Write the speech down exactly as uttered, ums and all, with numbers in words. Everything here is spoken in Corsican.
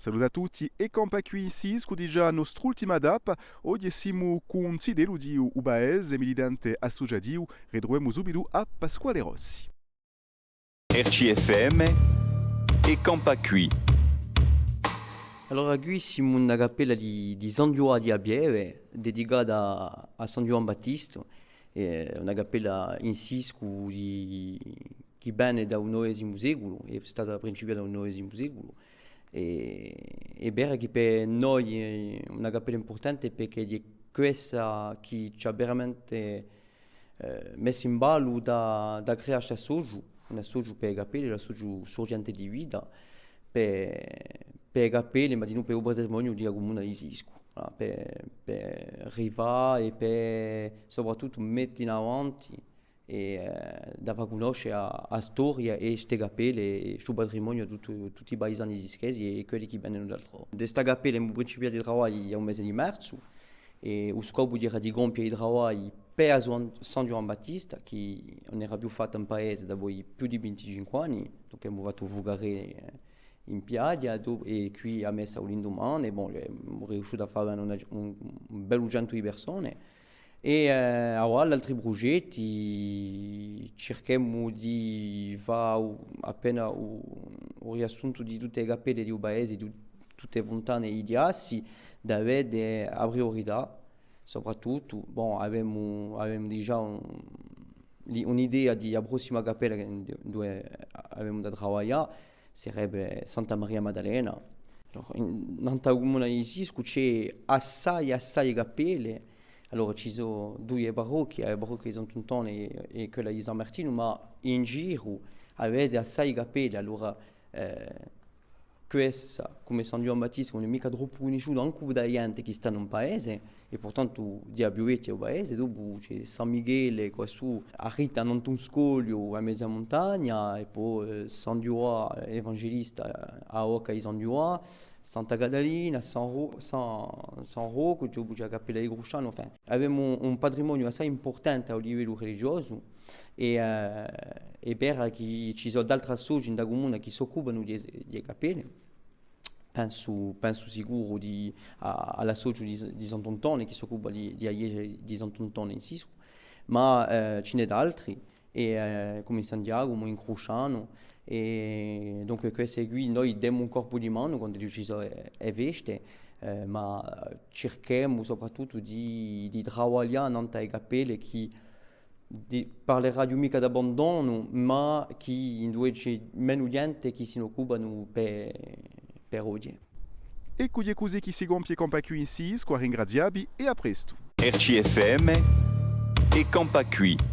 Salute à tutti, È campà quì in Siscu, digià a nostr'ultima tappa. Oghje simu cù un zitellu di u paese, militante associativu, ritruvemu subitu à Pasquale Rossi. R C F M, È campà quì. Allora, quì simu in una cappella di, di San Ghjuvà di a Pieve, dedicata à, à San Ghjuvan Battista, hè una cappella in Siscu di, chì vene da u novesimu seculu, hè stata principiata in u novesimu seculu, è, hè vera chì per noi hè una cappella impurtante perchè hè quessa chì ci hà veramente eh, messu in ballu da, da creà st'associu, un associu per e cappelle, l'associu Surghjente di Vita, per, per e cappelle, ma dinù per u patrimoniu di a cumuna di Siscu, voilà, per, per rivà è per, soprattuttu, mette in avanti è, eh, da fà cunnosce a, a storia è ste cappelle è stu patrimoniu à tuttu, tutti i paisani sischesi è, è quelli chì venenu d'altrò. Di sta cappella emu principiatu i travagli à u mese di marzu, è u scopu era di compie i travagli per a San, San Ghjuvan Battista, chì ùn era più fatta in paese dapoi più di vinticinque anni, dunque emu fattu u fucarè, eh, in piaghja, è quì a messa u lindumane, è bon, emu riesciutu à fà una, un, un bellu centu di persone. È, eh, avà l'altri prugetti, circhemu di fà u, appena u, u riassuntu di tutte e cappelle di u paese, di tutte e funtane è i chjassi, da vede a priurità, soprattuttu, bon, avemu, avemu digià un, li-, un'idea di a prossima cappella chì, induve avemu da travaglià, sarebbe Santa Maria Maddalena. Allora, in, nant'à a cumuna di Siscu ci hè assai, assai cappelle. Allora, ci sò duie parochje, a parochja di Sant'Antone è, è quella di San Martinu, ma in giru avete assai cappelle. Allora, eh, quessa, cum'è San Ghjuvan Battista, ùn hè micca troppu cunnisciuta ancu da a ghjente chì stà in un paese, è purtantu di a più vechja u paese, dopu ci hè San Michele, quassù, arritta nant'à un scogliu à meza muntagna, è po, eh, San Ghjuvà, evangelista, eh, à a bocca di San Ghjuvà, Santa Catalina, San Ro-, San, San Roccu, dopu ci hè a cappella di Cruscianu, enfin, avemu un patrimoniu assai impurtante à u livellu religiosu, è, eh, hè vera chì ci sò d'altri associ in a cumuna chì s'occupanu di, di e cappelle. Pensu, pensu sicuru di, à, à l'associu di, di Sant'Antone, chì s'occupa di, di a ghjesgia di Sant'Antone in Siscu, ma, eh, ci n'hè d'altri, è, eh, cum'è in San Ghjacumu, in Cruscianu, è dunque queste quì, noi demu un colpu di manu quand'ellu ci sò e, e feste, eh, ma circhemu soprattuttu di, di travaglià nant'à e cappelle chì di, parleraghju micca d'abbandonu, ma chì induve ci hè menu ghjente chì si n'occupanu per, per oghje. Eccu, hè cusì chì si compie È campà quì in Siscu, à ringrazià vi è à prestu. R C F M, È campà quì.